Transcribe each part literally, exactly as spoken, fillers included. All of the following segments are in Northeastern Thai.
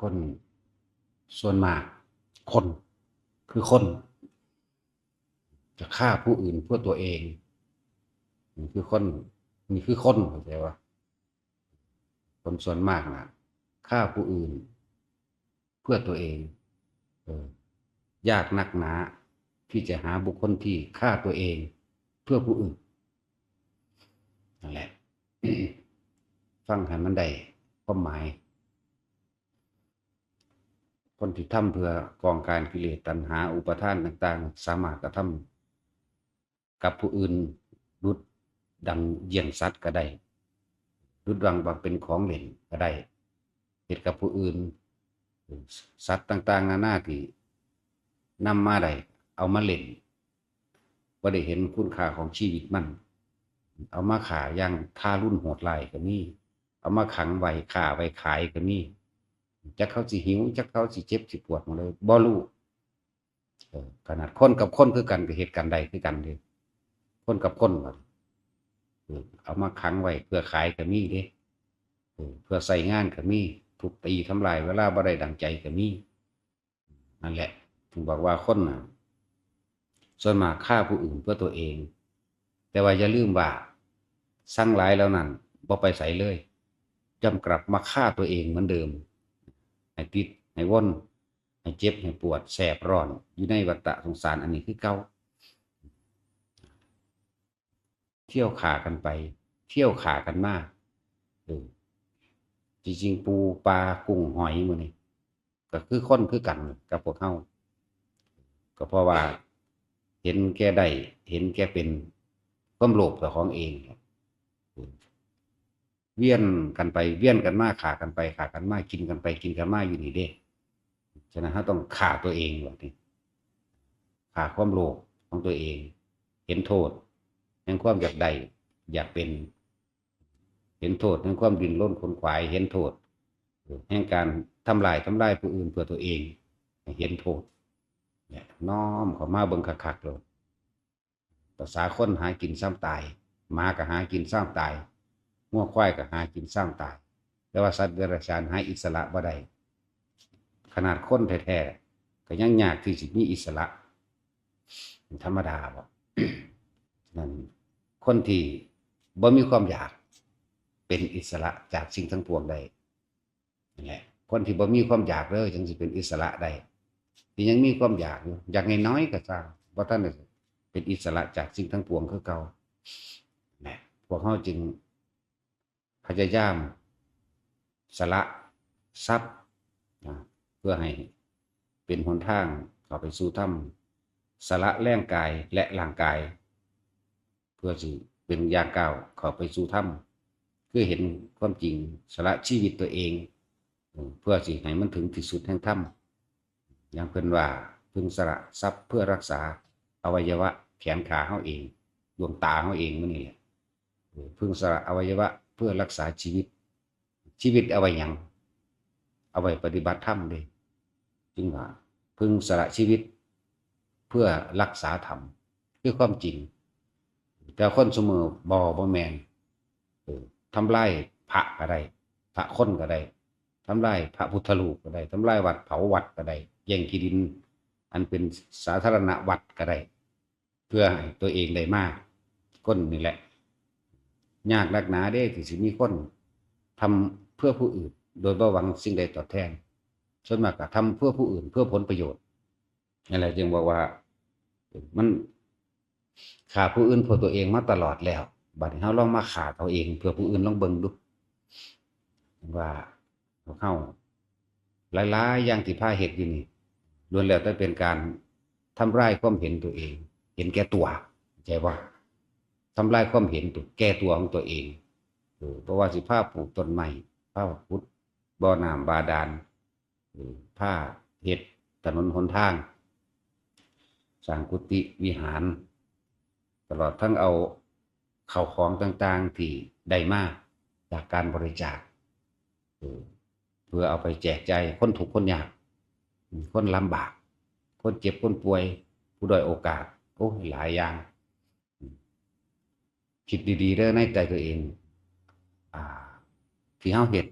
คนส่วนมาก คนคือคนจะฆ่าผู้อื่นเพื่อตัวเอง นี่คือคนนี่คือคนเข้าใจว่า คนส่วนมากนะฆ่าผู้อื่นเพื่อตัวเอง เออ ยากนักหนาที่จะหาบุคคลที่ฆ่าตัวเองเพื่อผู้อื่น นั่นแหละ ฟังให้มันได้ความหมาย คนที่ทำเพื่อกองการกิเลสตัณหาอุปาทานต่างๆ สามารถกระทำกับผู้อื่นดุจดังเยี่ยงสัตว์ก็ได้ ดุจดังว่าเป็นของเล่นก็ได้ เฮ็ดกับผู้อื่น สัตว์ต่างๆ นานาที่นำมาได้ เอามาเล่น บ่ได้เห็นคุณค่าของชีวิตมัน เอามาฆ่าอย่างทารุณโหดร้ายก็มี เอามาขังไว้ฆ่าไว้ขายก็มี จักเขาสิหิว จักเขาสิเจ็บสิปวดหมดเลย บ่รู้ เออ ขนาดคนกับคนคือกันก็เฮ็ดกันได้คือกันเด้ คนกับคนบัดนี้ เออ เอามาขังไว้เพื่อขายก็มีเด้ เออ เพื่อใช้งานก็มี ทุบตีทำลายเวลาบ่ได้ดังใจก็มี นั่นแหละ ถึงบอกว่าคนน่ะ ส่วนมากฆ่าผู้อื่นเพื่อตัวเอง แต่ว่าอย่าลืมว่า สังหลายเหล่านั้นบ่ไปไสเลย ย่อมกลับมาฆ่าตัวเองเหมือนเดิม ให้ติด ให้วน ให้เจ็บ ให้ปวด แสบร้อน อยู่ในวัฏฏะสงสารอันนี้คือเก่า เที่ยวฆ่ากันไป เที่ยวฆ่ากันมา เออ จริงๆ ปูปลากุ้งหอยหมู่นี้ ก็คือคนคือกันกับพวกเฮา ก็เพราะว่าเห็นแก่ได้ เห็นแก่เป็น ความโลภเจ้าของเอง เวียนกันไปเวียนกันมา ฆ่ากันไปฆ่ากันมา กินกันไปกินกันมาอยู่นี่เด้ ฉะนั้นเราต้องฆ่าตัวเองบัดนี้ ฆ่าความโลภของตัวเอง เห็นโทษแห่งความอยากได้ อยากเป็น เห็นโทษแห่งความดิ้นรนขนขวาย เห็นโทษแห่งการทำลายทำลายผู้อื่นเพื่อตัวเอง เห็นโทษ เนี่ย น้อมเข้ามาเบิ่งคักๆ โลด ภาษาคนหากินซ้ำตาย หมาก็หากินซ้ำตาย งัวควายก็หากินซ้ำตาย แต่ว่าสัตว์เดรัจฉานหาอิสระบ่ได้ ขนาดคนแท้ๆ ก็ยังยากที่สิมีอิสระ ธรรมดาบ่ นั่น คนที่บ่มีความอยาก เป็นอิสระจากสิ่งทั้งปวงได้ นั่นแหละ คนที่บ่มีความอยากเลย จั่งสิเป็นอิสระได้ ที่ยังมีความอยากอยู่ อยากน้อยๆ ก็ซ่า บ่ทันได้เป็นอิสระจากสิ่งทั้งปวงคือเก่า นะ พวกเฮาจึงพยายามสละทรัพย์ นะ เพื่อให้เป็นหนทางเข้าไปสู่ธรรม สละแรงกายและร่างกาย เพื่อสิเป็นย่างก้าวเข้าไปสู่ธรรม คือเห็นความจริง สละชีวิตตัวเอง เพื่อสิให้มันถึงที่สุดแห่งธรรม อย่างเพิ่นว่า พึงสละทรัพย์เพื่อรักษาอวัยวะแขนขาเฮาเอง ดวงตาเฮาเองมื้อนี้แหละ เออ พึงสละอวัยวะเพื่อรักษาชีวิต ชีวิตเอาไว้หยัง เอาไว้ปฏิบัติธรรมเด้ จึงว่า พึงสละชีวิตเพื่อรักษาธรรม คือความจริง แต่คนซุมื้อบ่ บ่แม่น เออ ทำลายพระก็ได้ พระคนก็ได้ ทำลายพระพุทธรูปก็ได้ ทำลายวัด เผาวัดก็ได้ แย่งที่ดินอันเป็นสาธารณวัดก็ได้ เพื่อให้ตัวเองได้มา คนนี่แหละ ยากนักหนาเด้ที่สิมีคนทำเพื่อผู้อื่น โดยบ่หวังสิ่งใดตอบแทน ส่วนมากก็ทำเพื่อผู้อื่น เพื่อผลประโยชน์ นั่นแหละจึงบอกว่า มันฆ่าผู้อื่นเพื่อตัวเองมาตลอดแล้ว บัดนี้เฮาลองมาฆ่าตัวเองเพื่อผู้อื่นลองเบิ่งดู ว่าพวกเฮาหลายๆ อย่างที่พาเฮ็ดอยู่นี่ ล้วนแล้วแต่เป็นการทำลายความเห็นตัวเอง เห็นแก่ตัว เข้าใจบ่ ทำลายความเห็นตัว แก่ตัวของตัวเอง เออ เพราะว่าสิพาปลูกต้นไม้ พาขุดบ่อน้ำบาดาล เออ พาเฮ็ดถนนหนทาง สร้างกุฏิวิหาร ตลอดทั้งเอาข้าวของต่างๆ ที่ได้มาจากการบริจาค เออ เพื่อเอาไปแจกจ่ายคนทุกข์คนยาก อืม คนลำบาก คนเจ็บคนป่วย ผู้ด้อยโอกาส โอ้ย หลายอย่าง อืม คิดดีๆ เด้อในใจตัวเอง อ่า ที่เฮาเฮ็ด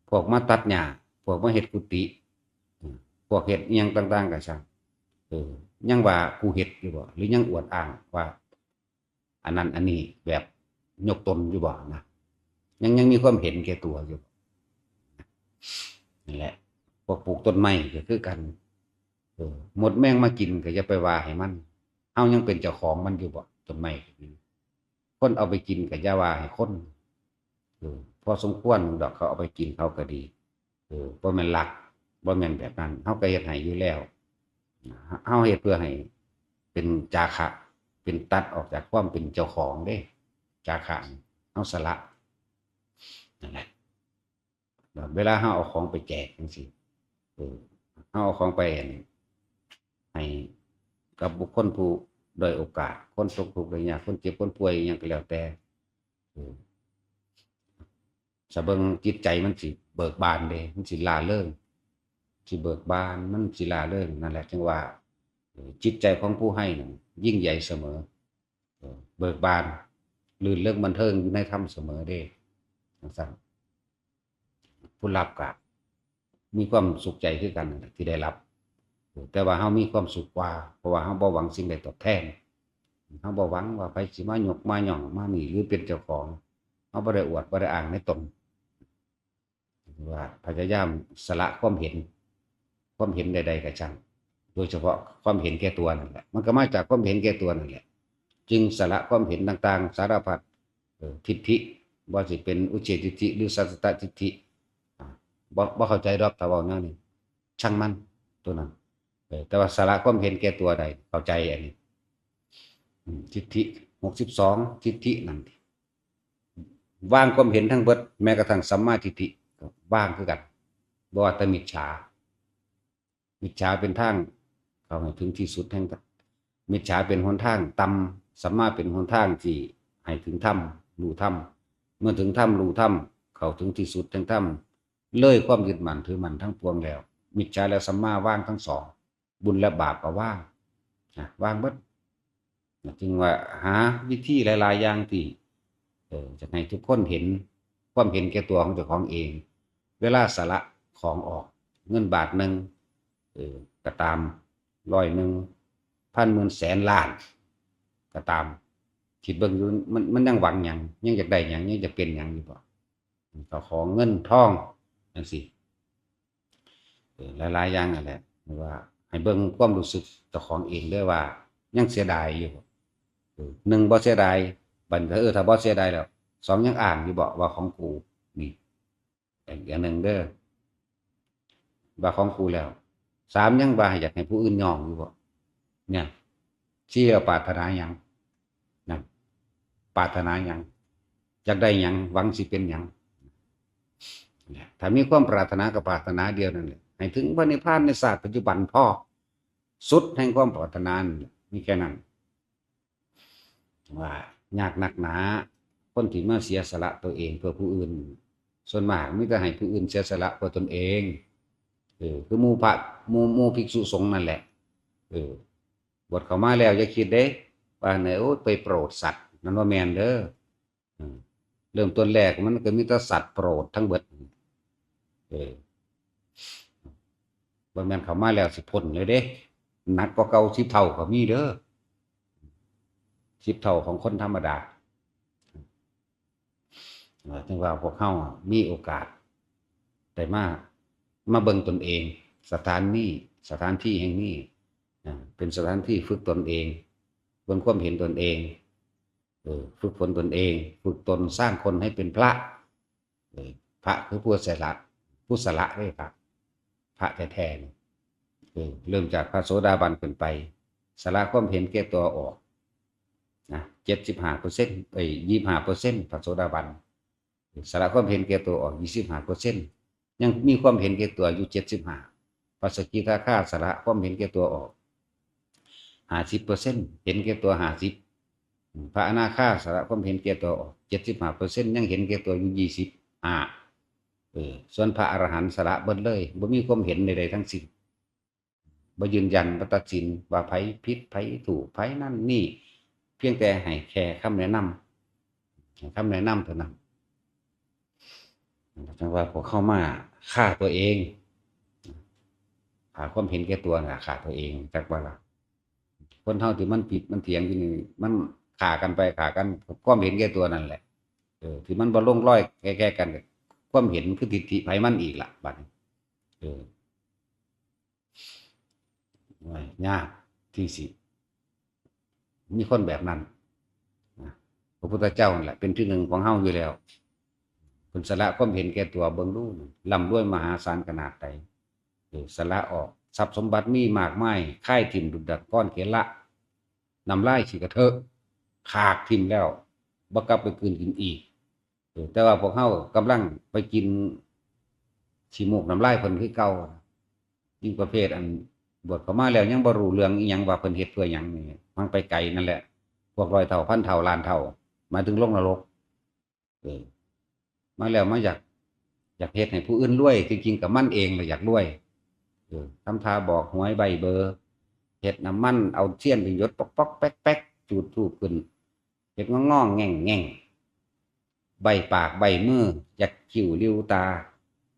พวกมาตัดหญ้า พวกมาเฮ็ดกุฏิ อืม พวกเฮ็ดอิหยังต่างๆก็ช่าง เออ ยังว่ากูเฮ็ดอยู่บ่ หรือยังอวดอ้างว่า อันนั้นอันนี้แบบยกตนอยู่บ่นะ ยัง ยังมีความเห็นแก่ตัวอยู่ นั่นแหละ พวกปลูกต้นไม้ก็คือกัน เออ มดแมงมากินก็อย่าไปว่าให้มัน เฮายังเป็นเจ้าของมันอยู่บ่ ต้นไม้ก็ดี คนเอาไปกินก็อย่าว่าให้คน เออ พอสมควรดอก เขาเอาไปกินเขาก็ดี เออ บ่แม่นลัก บ่แม่นแบบนั้น เฮาก็เฮ็ดให้อยู่แล้ว เฮาเฮ็ดเพื่อให้เป็นจาคะ เป็นตัดออกจากความเป็นเจ้าของเด้ จาคะ เฮาสละ นั่นแหละ เวลาเฮาเอาของไปแจกจังซี้ เออ เฮาเอาของไปให้กับบุคคลผู้ด้อยโอกาส คนตกทุกข์ได้ยาก คนเจ็บ คนป่วย อิหยังก็แล้วแต่ เออ สะเบิ่งจิตใจมันสิเบิกบานเด้ มันสิร่าเริง สิเบิกบาน มันสิร่าเริง นั่นแหละจึงว่า เออ จิตใจของผู้ให้นั่นยิ่งใหญ่เสมอ เออ เบิกบาน รื่นเริงบันเทิงอยู่ในธรรมเสมอเด้ จังซั่น ผู้รับก็มีความสุขใจคือกันนั่นแหละที่ได้รับ เออ แต่ว่าเฮามีความสุขกว่า เพราะว่าเฮาบ่หวังสิ่งใดตอบแทน เฮาบ่หวังว่าไผสิมายกมาย่องมานี่ หรือเป็นเจ้าของ เฮาบ่ได้อวด บ่ได้อ้างในตน ว่าพยายามสละความเห็น ความเห็นใดๆก็ช่าง โดยเฉพาะความเห็นแก่ตัวนั่นแหละ มันก็มาจากความเห็นแก่ตัวนั่นแหละ จึงสละความเห็นต่างๆ สารพัด เออ ทิฏฐิ บ่ว่าสิเป็นอุจเฉททิฏฐิ หรือสัตตทิฏฐิ อ่า บ่ บ่เข้าใจดอก ถ้าเว้าแนวนี้ ช่างมัน ตัวนั้น เออ แต่ว่าสละความเห็นแก่ตัวได้ เข้าใจอันนี้ อืม ทิฏฐิ หกสิบสอง ทิฏฐินั่น วางความเห็นทั้งเบิด แม้กระทั่งสัมมาทิฏฐิ ก็วางคือกัน บ่ว่าแต่มิจฉา มิจฉาเป็นทางเข้าให้ถึงที่สุดแห่ง มิจฉาเป็นหนทางต่ำ สัมมาเป็นหนทางที่ให้ถึงธรรม รู้ธรรม เมื่อถึงธรรม รู้ธรรม เข้าถึงที่สุดแห่งธรรม เลยความยึดมั่นถือมั่นทั้งปวงแล้ว มิจฉาและสัมมาวางทั้งสอง บุญและบาปก็วาง นะ วางเบิด นะ จึงว่าหาวิธีหลายๆอย่างที่ เออ จะให้ทุกคนเห็นความเห็นแก่ตัวของเจ้าของเอง เวลาสละของออก เงินบาทหนึ่ง เออ ก็ตาม ร้อยหนึ่ง พัน หมื่น แสน ล้าน ก็ตาม คิดเบิ่งอยู่ มัน มันยังหวังหยัง ยังอยากได้หยัง ยังอยากเป็นหยังอยู่บ่ ก็ขอเงินทองจังซี้ เออ หลายๆอย่างนั่นแหละ ว่าให้เบิ่งความรู้สึกเจ้าของเองเด้อว่ายังเสียดายอยู่บ่ เออ หนึ่ง บ่เสียดาย บัดนี้ เออ ถ้าบ่เสียดายแล้ว สอง ยังอ้างอยู่บ่ว่าของกู นี่ อีกอย่างหนึ่งเด้อ ว่าของกูแล้ว สาม ยังว่าอยากให้ผู้อื่นยองอยู่บ่ เนี่ย สี่ ปรารถนาหยัง นั่น ปรารถนาหยัง อยากได้หยัง หวังสิเป็นหยัง เนี่ย ถ้ามีความปรารถนาก็ปรารถนาเดียวนั่นแหละ ให้ถึงพระนิพพานในชาติปัจจุบันพอ สุดแห่งความปรารถนานั่นแหละ มีแค่นั้น ว่ายากนักหนา คนที่มาเสียสละตัวเองเพื่อผู้อื่น ส่วนมากมีแต่ให้ผู้อื่นเสียสละเพื่อตนเอง เออ คือหมู่พระ หมู่ หมู่ภิกษุสงฆ์นั่นแหละ เออ บวชเข้ามาแล้วอย่าคิดเด้ ว่าเนี่ย โอ้ย ไปโปรดสัตว์ นั่นบ่แม่นเด้อ อืม เริ่มต้นแรกมันก็มีแต่สัตว์โปรดทั้งเบิด เออ บ่แม่นเข้ามาแล้วสิพ้นเลยเด้ หนักกว่าเก่าสิบเท่าก็มีเด้อ สิบเท่าของคนธรรมดา เอ่อ ถึงว่าพวกเฮามีโอกาสได้มา มาเบิ่งตนเอง สถานนี้ สถานที่แห่งนี้ อ่า เป็นสถานที่ฝึกตนเอง เบิ่งความเห็นตนเอง เออ ฝึกฝนตนเอง ฝึกตนสร้างคนให้เป็นพระ เออ พระคือผู้สละ ผู้สละเด้พระ พระแท้ๆนี่ เออ เริ่มจากพระโสดาบันขึ้นไป สละความเห็นแก่ตัวออก นะ เจ็ดสิบห้าเปอร์เซ็นต์ เอ้ย ยี่สิบห้าเปอร์เซ็นต์ พระโสดาบัน สละความเห็นแก่ตัวออก ยี่สิบห้าเปอร์เซ็นต์ ยังมีความเห็นแก่ตัวอยู่ เจ็ดสิบห้า พระสกิทาคาสละความเห็นแก่ตัวออก ห้าสิบเปอร์เซ็นต์ เห็นแก่ตัว ห้าสิบ พระอนาคาสละความเห็นแก่ตัวออก เจ็ดสิบห้าเปอร์เซ็นต์ ยังเห็นแก่ตัวอยู่ ยี่สิบห้า เออ ส่วนพระอรหันต์สละเบิดเลย บ่มีความเห็นใดๆทั้งสิ้น บ่ยืนยัน บ่ตัดสินว่าไผผิด ไผถูก ไผนั่นนี่ เพียงแต่ให้แค่คำแนะนำ ให้คำแนะนำเท่านั้น จังว่าพวกเฮามาฆ่าตัวเอง ฆ่าความเห็นแก่ตัวน่ะ ฆ่าตัวเอง จักว่าล่ะ คนเฮาที่มันผิดมันเถียงอยู่นี่ มันฆ่ากันไปฆ่ากัน ความเห็นแก่ตัวนั่นแหละ เออ ที่มันบ่ลงรอยแก่ๆกัน ความเห็นคือทิฏฐิไผมันอีกล่ะ บัดนี้ เออ โอ้ย ยากที่สิ มีคนแบบนั้นนะ พระพุทธเจ้านั่นแหละ เป็นที่หนึ่งของเฮาอยู่แล้ว เพิ่นสละความเห็นแก่ตัว เบิ่งดู ร่ำรวยมหาศาลขนาดใด เออ สละออก ทรัพย์สมบัติมีมากมาย คายถิ่มดุจดังก้อนเขละ น้ำลายขี้กระเทอะ ขากถิ่มแล้ว บ่กลับไปกลืนกินอีก เออ แต่ว่าพวกเฮากำลังไปกินขี้มูกน้ำลายเพิ่นคือเก่า ยิ่งประเภทอันบวชเข้ามาแล้วยังบ่รู้เรื่องอีหยังว่าเพิ่นเฮ็ดเพื่อหยังนี่ มันไปไกลนั่นแหละ พวกร้อยเท่า พันเท่า ล้านเท่า หมายถึงลงนรก เออ มาแล้วมาอยาก อยากเฮ็ดให้ผู้อื่นรวย จริงๆ กับมันเองแหละอยากรวย เออ ทำท่าบอกหวยใบ้เบอร์ เฮ็ดน้ำมัน เอาเทียนไปหยดป๊อกๆ แป๊กๆ จูดธูปขึ้น เฮ็ดง่องๆ แง่งๆ ใบ้ปากใบ้มือ ยักคิ้วริ้วตา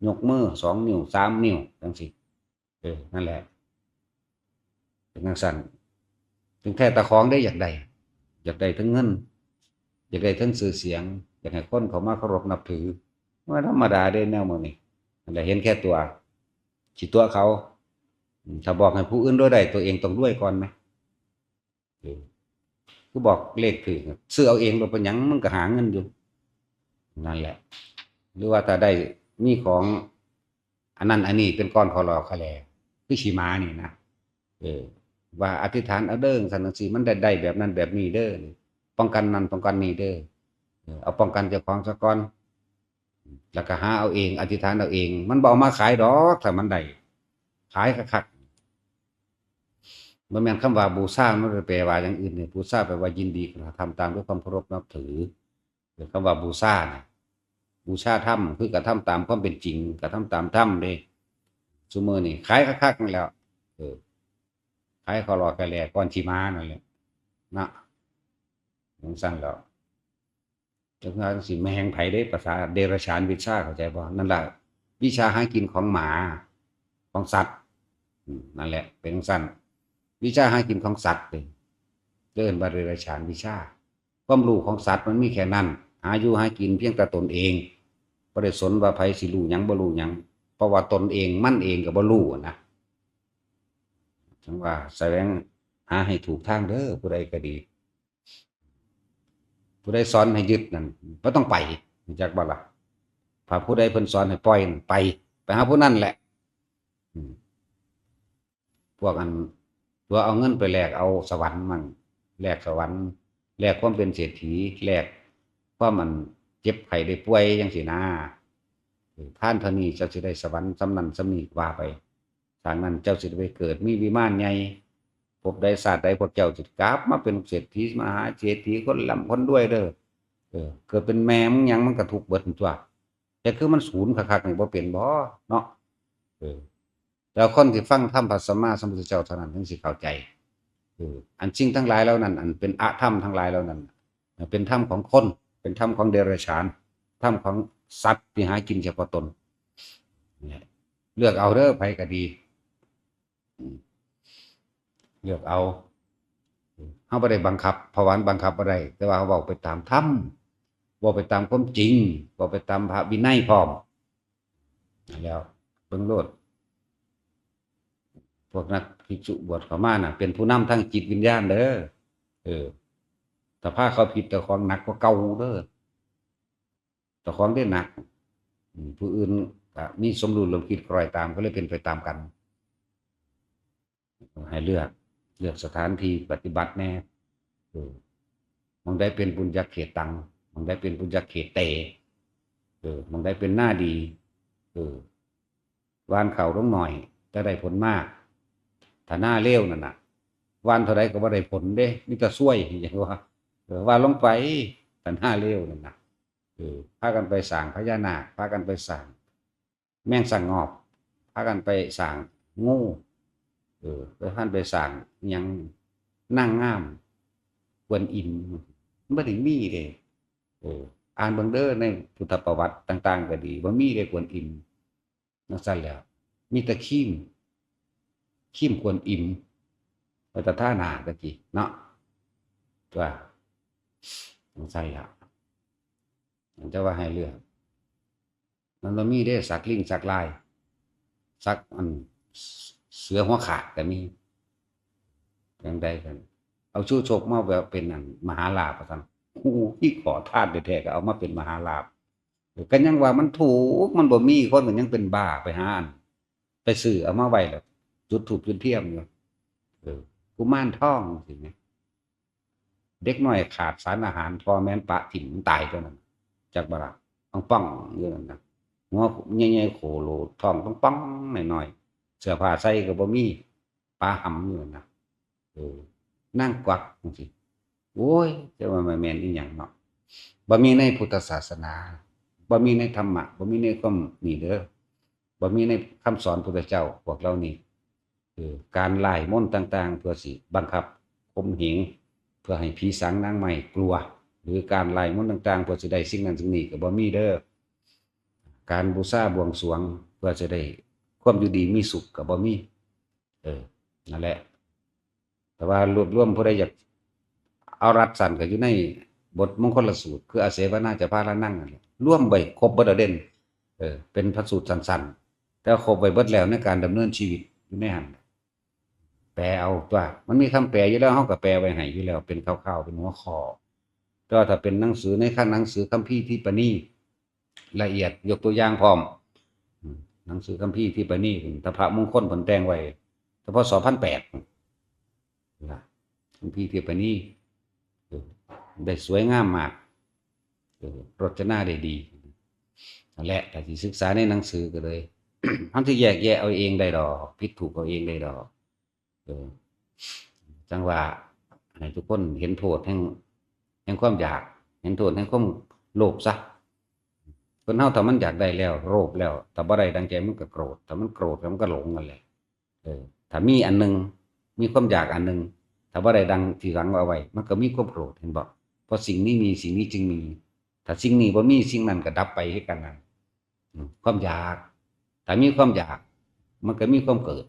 ยกมือสองนิ้ว สามนิ้ว จั่งซี้ เออ นั่นแหละ เป็นจั่งซั้น ถึงแท้เจ้าของเด้อยากได้ อยากได้ทั้งเงิน อยากได้ทั้งชื่อเสียง อยากให้คนเข้ามาเคารพนับถือ มันธรรมดาเด้แนวหมู่นี้ นั่นแหละ เห็นแก่ตัว สิตั๋วเขา อืม ถ้าบอกให้ผู้อื่นรวยได้ ตัวเองต้องรวยก่อนไหม เออ คือบอกเลขถืก ซื้อเอาเองโลด เป็นหยัง มันก็หาเงินอยู่ นั่นแหละ หรือว่าถ้าได้มีของ อันนั้นอันนี้เป็นก้อนขอหล่อขอแหล่ คือขี้หมานี่นะ เออ ว่าอธิษฐานเอาเด้อ ซั่นจั่งซี้ มันได้ ได้แบบนั้นแบบนี้เด้อ ป้องกันนั่นป้องกันนี่เด้อ เออ เอาป้องกันเจ้าของซะก่อน แล้วก็หาเอาเอง อธิษฐานเอาเอง มันบ่เอามาขายดอก ถ้ามันได้ ขายคักๆ บ่แม่นคำว่าบูชา มันไปแปลว่าอย่างอื่นเนี่ย บูชาแปลว่ายินดีกระทำตามด้วยความเคารพนับถือ คำว่าบูชาเนี่ย บูชาธรรม คือกระทำตามความเป็นจริง กระทำตามธรรมเด้ ซุมื้อนี่ขายคักๆ นั่นแหล้ว เออ ขายขอหล่อขอแหล่ก้อนขี้หมานั่นแหละ นะ จั่งซั้นแหล้ว จั่งซั้นสิแม่งไผเด้ ภาษาเดรัจฉานวิชา เข้าใจบ่ นั่นล่ะ วิชาหากินของหมา ของสัตว์ อืม นั่นแหละ เป็นจั่งซั้น วิชาหากินของสัตว์เด้ เอิ้นว่าเดรัจฉานวิชา ความรู้ของสัตว์มันมีแค่นั้น หาอยู่หากินเพียงแต่ตนเอง บ่ได้สนว่าไผสิรู้หยังบ่รู้หยัง เพราะว่าตนเองมันเองก็บ่รู้นะ จั่งว่าแสวงหาให้ถูกทางเด้อ ผู้ใดก็ดี ผู้ใดสอนให้ยึดนั่น บ่ต้องไป รู้จักบ่ล่ะ ถ้าผู้ใดเพิ่นสอนให้ปล่อยนั่น ไป ไปหาผู้นั้นแหละ อืม พวกอัน ตัวเอาเงินไปแลกเอาสวรรค์มั่ง แลกสวรรค์ แลกความเป็นเศรษฐี แลกความอันเจ็บไข้ได้ป่วยจั่งซี้นะ เออ ทานเท่านี้เจ้าสิได้สวรรค์ส่ำนั้นส่ำนี้ว่าไป ทางนั้นเจ้าสิได้ไปเกิดมีวิมานใหญ่ ภพใดชาติใดพวกเจ้าสิกลับมาเป็นเศรษฐีมหาเศรษฐีคนร่ำคนรวยเด้อ เออ เกิดเป็นแม่มึงหยังมันก็ทุกข์เบิดหั่นตั่ว แต่คือมันศูนย์คักๆ นี่บ่เป็นบ่เนาะ เออ แต่คนที่ฟังธรรมพระสัมมาสัมพุทธเจ้าเท่านั้นถึงสิเข้าใจ เออ อันสิ่งทั้งหลายเหล่านั้น อันเป็นอธรรมทั้งหลายเหล่านั้น เป็นธรรมของคน เป็นธรรมของเดรัจฉาน ธรรมของสัตว์ที่หากินเฉพาะตน เนี่ย เลือกเอาเด้อ ไผก็ดี อืม เลือกเอา เฮาบ่ได้บังคับ เพราะว่ามันบังคับบ่ได้ แต่ว่าเฮาเว้าไปตามธรรม เว้าไปตามความจริง เว้าไปตามพระวินัยพร้อม แล้วเบิ่งโลด พวกนักภิกษุบวชเข้ามาน่ะ เป็นผู้นำทางจิตวิญญาณเด้อ เออ ถ้าพาเขาผิดเจ้าของหนักกว่าเก่าเด้อ เจ้าของได้หนัก อืม ผู้อื่นก็มีสมรู้ร่วมคิดคล้อยตาม ก็เลยเป็นไปตามกัน ให้เลือก เลือกสถานที่ปฏิบัติแน่ เออ หม่องใดเป็นปุญญเขตตัง หม่องใดเป็นปุญญเขตเต เออ หม่องใดเป็นนาดี เออ หว่านข้าวลงหน่อย แต่ได้ผลมาก ถ้านาเลวนั่นน่ะ หว่านเท่าใดก็บ่ได้ผลเด้ มีแต่ซวย อย่างว่า เออ หว่านลงไป ถ้านาเลวนั่นน่ะ เออ พากันไปสร้างพญานาค พากันไปสร้างแมงสะงอบ พากันไปสร้างงู เออ ไป พากันไปสร้างหยัง นางงาม กวนอิม มันบ่ได้มีเด้ เออ อ่านเบิ่งเด้อ ในพุทธประวัติต่างๆ ก็ดี บ่มีเด้กวนอิม จั่งซั้นแหล้ว มีแต่ครีม ครีมกวนอิม ไปตะท่าหนาตะกี้เนาะ ตัวจั่งซั่นล่ะ จะว่าให้เลือก มันบ่มีเด้ สักลิงสักลาย สักอันเสือหัวขาดก็มี จั่งใดกัน เอาชูชกมาแบบเป็นอันมหาลาภว่าซั่น โอ้ย ขอทานแท้ๆ ก็เอามาเป็นมหาลาภ เออ ก็ยังว่ามันถูก มันบ่มี คนก็ยังเป็นบ้าไปหาอัน ไปซื้อเอามาไว้แล้ว จุดธูปจุดเทียนอยู่ เออ กุมารทองจั่งซี้แหม เด็กน้อยขาดสารอาหาร พ่อแม่นปะถิ่มมันตายเท่านั้น จักบ่ล่ะ ป่องๆ อยู่นั่นนะ หัวใหญ่ๆ โขโหล ท้องป่องๆ น้อยๆ เสื้อผ้าใส่ก็บ่มี ปะหำอยู่นั่นนะ เออ นางกวักจั่งซี้ โอ้ย จะว่ามันแม่นอีหยังเนาะ บ่มีในพุทธศาสนา บ่มีในธรรมะ บ่มีในความนี่เด้อ บ่มีในคำสอนพุทธเจ้า พวกเหล่านี้ เออ การไล่มนต์ต่างๆ เพื่อสิบังคับข่มเหง เพื่อให้ผีสางนางไม้กลัว หรือการไล่มนต์ต่างๆ เพื่อสิได้สิ่งนั้นสิ่งนี้ก็บ่มีเด้อ การบูชาบวงสรวงเพื่อสิได้ความอยู่ดีมีสุขก็บ่มี เออ นั่นแหละ แต่ว่ารวบรวมผู้ใดอยากเอารัดสั้นก็อยู่ในบทมงคลสูตร คืออาเสวนาจะพาละนังนั่นแหละ รวมไว้ครบเบิดแล้วเด่น เออ เป็นพระสูตรสั้นๆ แต่ครบไว้เบิดแล้วในการดำเนินชีวิตอยู่ในหั่น แปลเอาตัว มันมีคำแปลอยู่แล้ว เฮาก็แปลไว้ให้อยู่แล้ว เป็นคร่าวๆ เป็นหัวข้อ แต่ว่าถ้าเป็นหนังสือในขั้นหนังสือคัมภีร์ทิปนี ละเอียด ยกตัวอย่างพร้อม อืม หนังสือคัมภีร์ทิปนี ถ้าพระมงคลเพิ่นแต่งไว้ แต่ พ.ศ. พันแปด นะ คัมภีร์ทิปนี เออ ได้สวยงามมาก เออ รจนาได้ดี นั่นแหละ ถ้าสิศึกษาในหนังสือก็เลย เฮาสิแยกแยะเอาเองได้ดอก ผิดถูกเอาเองได้ดอก เออ จั่งว่าให้ทุกคนเห็นโทษแห่ง แห่งความอยาก เห็นโทษแห่งความโลภซะ คนเฮาถ้ามันอยากได้แล้ว โลภแล้ว ถ้าบ่ได้ดังใจมันก็โกรธ ถ้ามันโกรธแล้วมันก็หลงนั่นแหละ เออ ถ้ามีอันหนึ่ง มีความอยากอันหนึ่ง ถ้าบ่ได้ดังที่หวังเอาไว้ มันก็มีความโกรธ เห็นบ่ เพราะสิ่งนี้มี สิ่งนี้จึงมี ถ้าสิ่งนี้บ่มี สิ่งนั้นก็ดับไปคือกันนั่น อืม ความอยาก ถ้ามีความอยาก มันก็มีความเกิด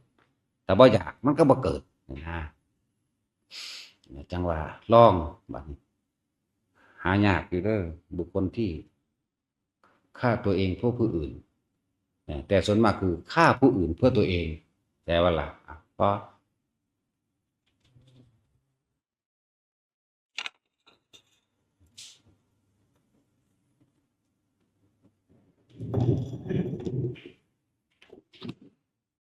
ถ้าบ่อยาก มันก็บ่เกิด นะ จั่งว่าลองบัดนี้ หายากอยู่เด้อ บุคคลที่ฆ่าตัวเองเพื่อผู้อื่น นะ แต่ส่วนมากคือฆ่าผู้อื่นเพื่อตัวเอง แต่ว่าล่ะ อ่ะ พอ